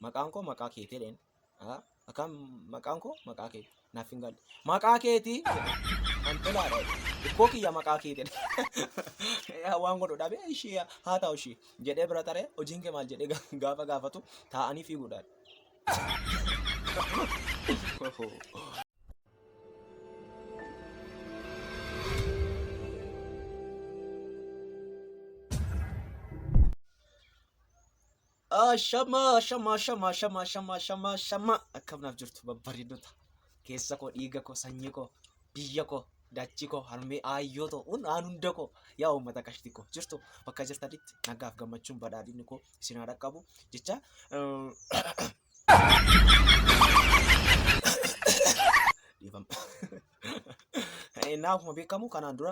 Maqaan koo maqaa keeti jedheen. Akkam maqaan koo maqaa keeti. Naaf hin galle. Maqaa keeti jedhe. An tolaadha jedhe. Ikkoo kiyya maqaa keeti jedhe. Waan godhu dhabe ishii haa ta'u ishii jedhee bira taree hojiin kee maal jedhee gaafa gaafatu taa'anii fiiguudha. Shama shama shama shama shama shama shama akkam naaf jirtu babbareeddota keessa koo dhiiga koo sanyii koo biyya koo dachii koo harmee aayyoo too aan hunda koo yaa uummata qashtii koo jirtu bakka jirtanitti nagaaf gammachuun badhaadhinni koo isin haa dhaqqabu jecha dhiifama. Innaa akkuma beekamu kanaan dura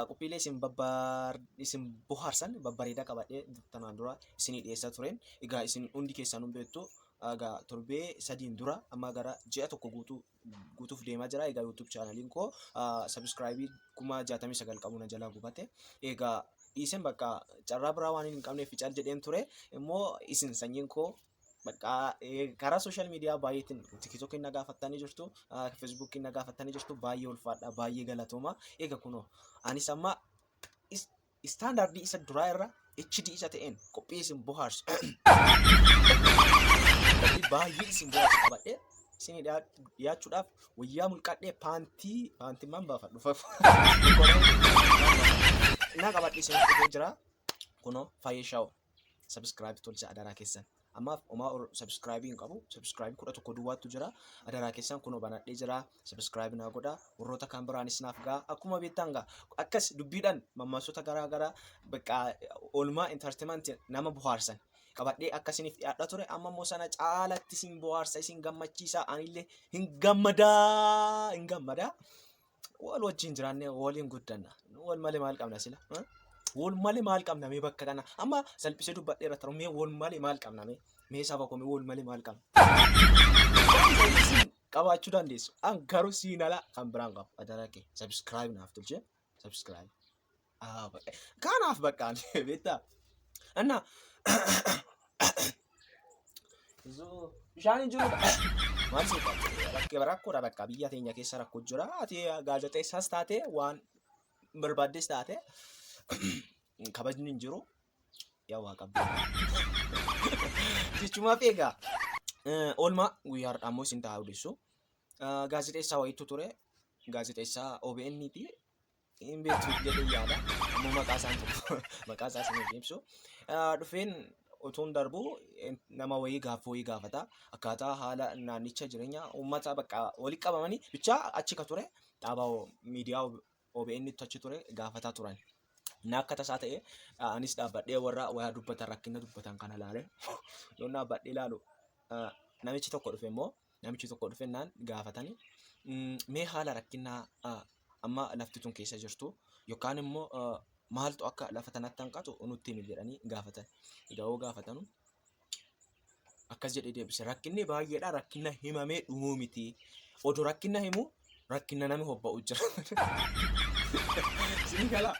qophiilee isin babbar isin bohaarsan babbareedaa qabadhee tanaan dura isinii dhiyeessaa tureen. Egaa isin hundi keessanuu beektu egaa torbee sadiin dura amma gara ji'a tokko guutuu guutuuf deemaa jira. Egaa YouTube chaanaliin koo sabiskiraayibii 69,000 qabu na jalaa gubate. Egaa dhiiseen bakka carraa biraa waan hin qabneef cal jedheen ture. Immoo isin sanyiin koo bakka karaa sooshaal miidiyaa baay'eetiin tikitokiin na gaafattanii jirtu, feesbuukiin na gaafattanii jirtu baay'ee ulfaadha, baay'ee galatooma. Egaa kunoo anis amma istaandaardii isa duraa irra HD isa ta'een qophii isin bohaarsu qophii baay'ee isin bohaarsu qabadhee isin dhiyaachuudhaaf wayyaa mulqadhee paantii paantii maan baafadhu naa qabadhee isin dhufee jira kunoo faayee shaawoo subscribe tolcha adaraa keessan. Ammaaf homaa subscribe hin qabu. Subscribe 11 duwwaattu jira. Adaraa keessan kunoo banadhee jira. Subscribe naa godha. Warroota kaan biraanis naaf ga'a. Akkuma beektan gaa akkas dubbiidhaan mammaaksota garaa garaa bakka oolmaa entertainment nama bohaarsan qabadhee akka isiniif dhiyaadha ture. Amma immoo sana caalatti isin bohaarsa isin gammachiisa. Anillee hin gammadaa hin gammadaa. Wal wajjin jiraannee waliin guddanna. Wal malee maal qabna sila? Wal malee maal qabna mee bakka kana? Amma salphisee dubbadheera taru mee wal malee maal qabna mee? Mee saba koo mee wal malee maal qabna? Isin qabaachuu dandeessu. An garuu siin ala kan biraan qabu. Adaraa kee subscribe naaf tolchee subscribe. Kanaaf bakka beektaa? Anna bishaan hin jiru. Maal seeta? Rakkoo rakkoodha bakka biyya teenya keessa rakkoo jira. Ati gaazexeessaas taate waan barbaaddes taate kabajni hin jiru. Yaa waa qabdu. Jechumaaf egaa oolmaa guyyaa har'aa immoo isin taa'aa odeessu. Gaazexeessaa wayiitu ture. Gaazexeessaa OBN ti. Hin beektu jedhee yaada. Ammoo maqaa isaan tokko maqaa isaa isiniif ibsu. Dhufeen utuun darbu nama wayii gaaffii wayii gaafata. Akkaataa haala naannicha jireenya uummata bakka walitti qabamanii bichaa achi ka ture dhaabaa miidiyaa OBN tti achi ture gaafataa turan. Na akka tasaa ta'e anis dhaabbadhee warra waa dubbatan rakkina dubbatan kana ilaale. Yoon dhaabbadhee ilaalu namichi tokko dhufe immoo Namichi tokko dhufennaan gaafatani mee haala rakkinnaa amma lafti tun keessa jirtu yookaan immoo maaltu akka lafa tanatti hanqatu nutti himi jedhanii gaafatan. Egaa yoo gaafatanu akkas jedhee deebise rakkinni baay'eedha rakkinna himamee dhumuu miti. Odoo rakkinna himu rakkinna nami hobba'u jira. Isinii galaa?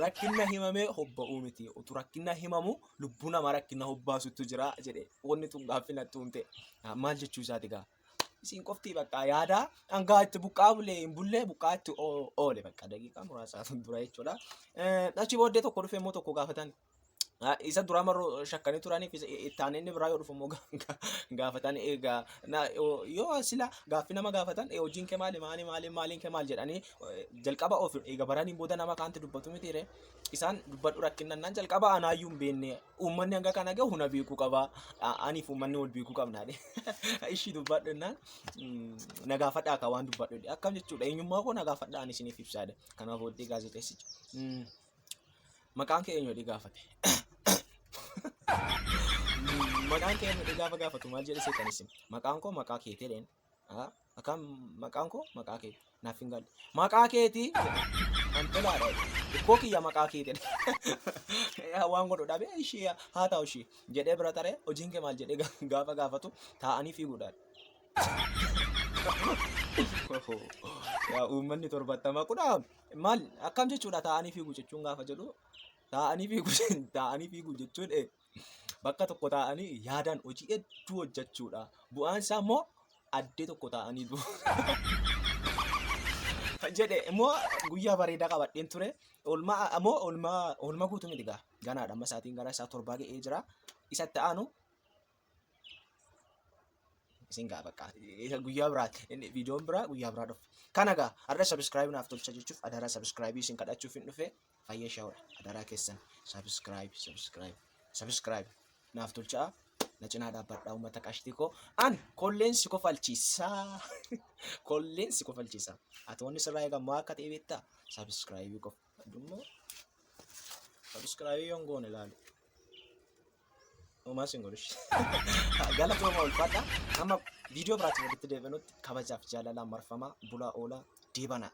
Rakkinna himamee hobba'uu miti. Utu rakkinna himamu lubbuu namaa rakkinna hobbaasutu jira jedhe. Wanni tun gaaffii natti uumte. Maal jechuu isaati gaa? Isin qofti bakka yaada dhangaa itti buqqaa bulee hin bullee buqqaa itti oole bakka daqiiqaa muraasaaf dura jechuudha. Achi booddee tokko dhufe immoo tokko gaafatan. Isa duraa marroo shakkanii turaniif itti aanee inni biraa yoo dhufu immoo gaafatan egaa yoo sila gaaffii nama gaafatan hojiin kee maali maali maali maaliin kee maal jedhanii jalqaba of eega baraniin booda nama kaanti dubbatu miti ree isaan dubbadhu rakkinnannaan jalqaba anaayyuu hin beekne uummanni hanga kana gahu na beekuu qaba aniif uummanni wal beekuu qabna ishii dubbadhu jennaan na gaafadhaa akka waan dubbadhu akkam jechuudha eenyummaa koo na gaafadhaa ani isiniif ibsaadha kanaaf booddee gaazexeessichi. Maqaan kee eenyu jedhee gaafate. Maqaan kee eenyu jedhee gaafa gaafatu maal jedhe seetan isin? Maqaan koo maqaa keeti jedheen. Akkaan maqaan koo maqaa keeti. Naaf hin galle. Maqaa keeti jedhe. An tolaadha jedhe. Ikkoo kiyya maqaa keeti jedhe. Waan godhu dhabe ishii haa ta'u ishii jedhee bira taree hojiin kee maal jedhee gaafa gaafatu taa'anii fiiguudhaan. Yaa uummanni torbattama kudha maal akkam jechuudha taa'anii fiigu jechuun gaafa jedhu taa'anii fiigu taa'anii fiigu jechuun Bakka tokko taa'anii yaadaan hojii hedduu hojjechuudha. Bu'aan isaa immoo addee tokko taa'anii du'u. Jedhe immoo guyyaa bareedaa qabadheen ture. Oolmaa ammoo oolmaa oolmaa guutuu miti gaa. Ganaadha amma sa'aatiin gara isaa torbaa ga'ee jira. Isatti aanu isin gaa bakka isa guyyaa biraati. Inni viidiyoon biraa guyyaa biraa dhufa. Kana gaa har'a subscribe naaf tolcha jechuuf adaraa subscribe isin kadhachuuf hin dhufe fayya shawra adaraa keessan subscribe subscribe subscribe naaf tolchaa na cinaa dhaabbadhaa uummata qashtii koo an kolleen si kofalchiisa kolleen si kofalchiisa ati wanni sirraa eegamu akka ta'e beektaa subscribe qofa dummoo subscribe yoon goone ilaalu Homaa sin godhu. Galatooma ulfaadha. Amma viidiyoo biraatiin walitti deebinutti kabajaaf jaalalaan marfamaa bulaa oolaa deebanaa.